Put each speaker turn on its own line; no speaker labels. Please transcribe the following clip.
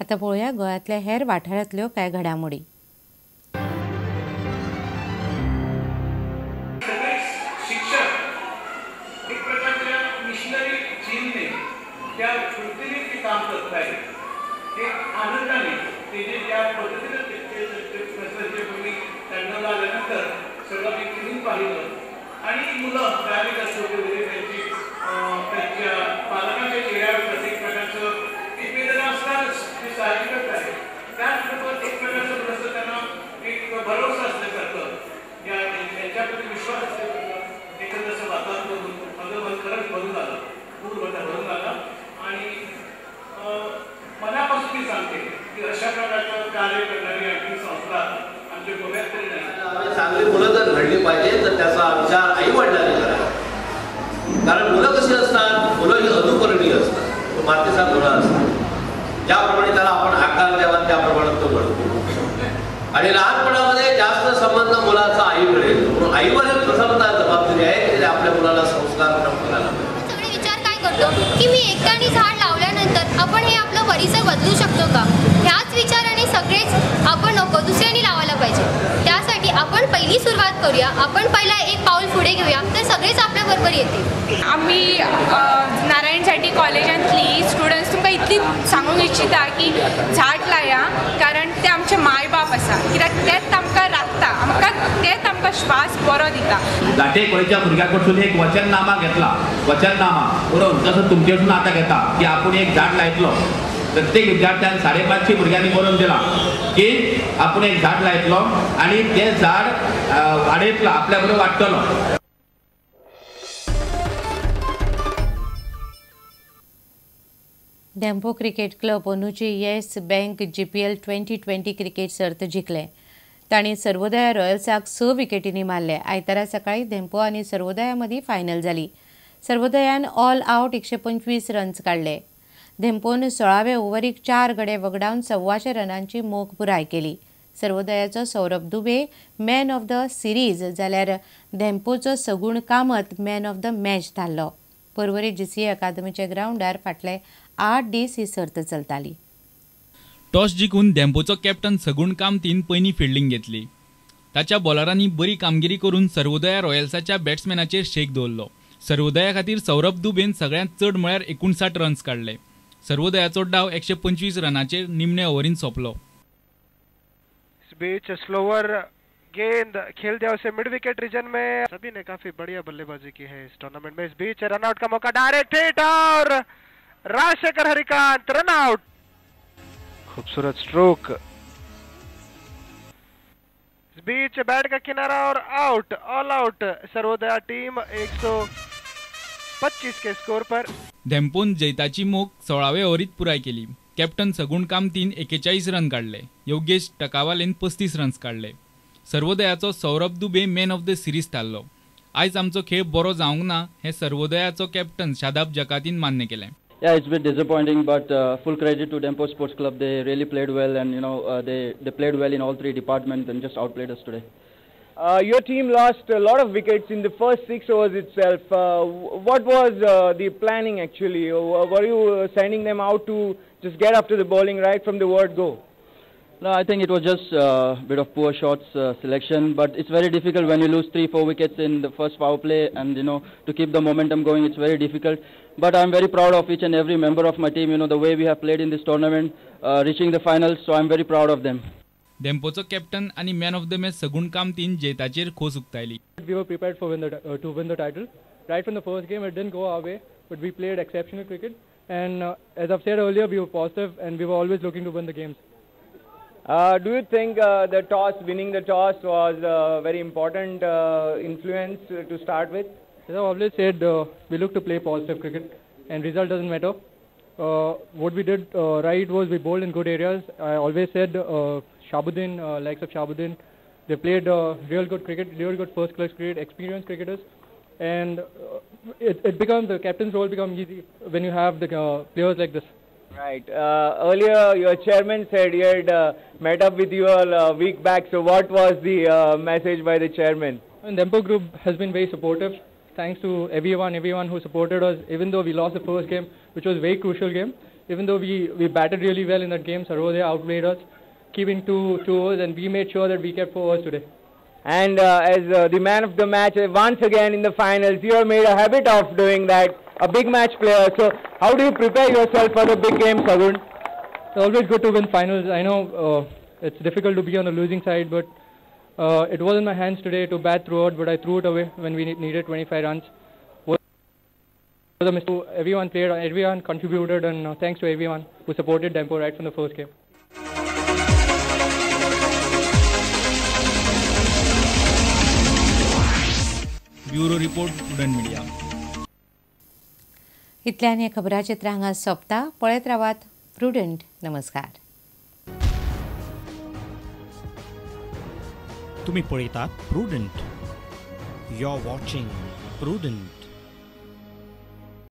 आतां पळोवया गोंयांतल्या हेर वाठारांतल्यो कांय घडामोडी.
चांगली मुलं जर घडली पाहिजे तर त्याचा विचार आई वडिलांनी करावा. कारण मुलं कशी असतात, मुलं ही अनुकरणीय असतात, तो मातीचा गोळा असतो, ज्याप्रमाणे त्याला आपण आकार द्यावा त्याप्रमाणे तो घडतो. आणि लहानपणामध्ये जास्त संबंध मुलाचा आईकडे येतो, म्हणून आईवरील प्रथमतः जबाबदारी आहे की आपल्या मुलाला संस्कार प्राप्त करायला पाहिजे.
सगळे विचार काय करतो की मी एकट्याने झाड लावल्यानंतर आपण हे आपलं परिसर बदलू शकतो का, ह्याच विचाराने सगळेच आपण नको दुसऱ्यांनी लावायला पाहिजे. त्यासाठी आपण पहिली सुरुवात करूया, आपण पहिला एक पाऊल पुढे घेऊया तर सगळेच आपल्याबरोबर येतील.
आम्ही नारायण झाटी कॉलेजांतली स्टुडंट्स तुमकां इतली सांगूंक इच्छिता की झाड लाया, कारण ते आमचे माय बाप आसा, कित्याक तेच आमकां राखता, आमकां तेच आमकां श्वास बरो दिता.
झाटे कॉलेजच्या भुरग्या कडसून एक वचननामा घेतला, वचननामा बरोवन जसं तुमचे कडसून आतां घेता की आपूण एक झाड लायतलो. प्रत्येक विद्यार्थ्यान 550 भुरग्यांनी बरोवन दिला की आपूण एक झाड लायतलो आनी तें झाड वाडयतलो, आपल्या बरोबर वाडटलो.
धेंपो क्रिकेट क्लब अंदूची येस बँक GPL 2020 cricket सर्त जिखले. तांणी सर्वोदया रॉयल्साक 6 विकेटींनी मारले. आयतारा सकाळी धेंपो आनी सर्वोदया मदीं फायनल जाली. सर्वोदयान ऑल आवट 125 रन्स काडले. धेंपोन 16व्या ओव्हरीक 4 गडे वगडावन 125 रनांची मोख पुराय केली. सर्वोदयाचो Saurabh Dubey man of the series जाल्यार धेंपोचो Sagun Kamat man of the match थारलो. पर्वरी जीसीए अकादमीच्या ग्रावंडार फाटले 8 दीस ही सर्त चलताली.
टॉस जिखून धेंपोचो कॅप्टन सगुण कामतीन पयलीं फिल्डिंग घेतली. ताच्या बॉलरांनी बरी कामगिरी करून सर्वोदया रॉयल्साच्या बॅट्समॅनाचेर शेक दवरलो. सर्वोदया खातीर सौरभ दुबेन सगळ्यांत चड म्हळ्यार 59 रन्स काडले. सर्वोदयाचो डाव 125 रनाचेर निमणे ओव्हरीन सोंपलो.
इस बीच स्लोअर गेंद खेल दिया उसे मिड विकेट रीजन में. सभी ने काफी बढ़िया बल्लेबाजी की है इस टूर्नामेंट में. इस बीच रन आउट का मौका, डायरेक्ट हिट और राजशेखर हरिकांत रन आउट. खूबसूरत स्ट्रोक. इस बीच बैट का किनारा और out, all out. Sarvodaya team 125 के स्कोर पर.
धेंपोन जैताची मोख 16वे ओव्हरीत पुराय केली. कॅप्टन सगुण कामतीन 41 रन काडले. योगेश टकावालेन 35 रन्स काडले. सर्वोदयाचो Saurabh Dubey man of the series थारलो. आयज आमचो खेळ बरो जावंक ना हें सर्वोदयाचो कॅप्टन शादाब जकातीन मान्य केलें.
Yeah, it's a bit disappointing, but full credit to Dempo Sports Club. They really played well, and you know they played well in all three departments and just outplayed us today.
Your team lost a lot of wickets in the first 6 overs itself. What was the planning actually? Were you sending them out to just get after the bowling right from the word go?
No, I think it was just a bit of poor shots selection, but it's very difficult when you lose 3-4 wickets in the first power play, and you know, to keep the momentum going, it's very difficult. But I'm very proud of each and every member of my team, you know, the way we have played in this tournament, reaching the finals, so I'm very proud of them.
धेंपोचो captain आणि man of the match Sagun कामतीन जैताचेर खोस उक्तायली.
We were prepared for to win the title. Right from the first game, it didn't go our way, but we played exceptional cricket. And as I've said earlier, we were positive and we were always looking to win the games.
Do you think the toss, winning the toss, was a very important influence to start with?
As I've always said, we look to play positive cricket, and result doesn't matter. What we did right was we bowled in good areas. I always said Shabuddin, likes of Shabuddin, they played real good cricket, real good first class cricket, experienced cricketers, and it becomes, the captain's role becomes easy when you have the players like this.
Right. Earlier, your chairman said he had met up with you all a week back. So what was the message by the chairman?
And Dempo Group has been very supportive. Thanks to everyone who supported us, even though we lost the first game, which was a very crucial game. Even though we batted really well in that game, Sarvodaya outplayed us, keeping two overs, and we made sure that we kept 4 overs today.
And as the man of the match, once again in the finals, you have made a habit of doing that, a big match player. So how do you prepare yourself for the big game, Sagun?
It's always good to win finals. I know it's difficult to be on the losing side, but it was in my hands today to bat throughout, but I threw it away when we needed 25 runs. Everyone played, everyone contributed, and thanks to everyone who supported Dempo right from the first game.
Bureau report, Prudent Media.
इतल्यान हें खबराचित्र हांगा सोंपता. पळयत रावात prudent. नमस्कार.
तुम्ही पळयतात Prudent. You are watching Prudent.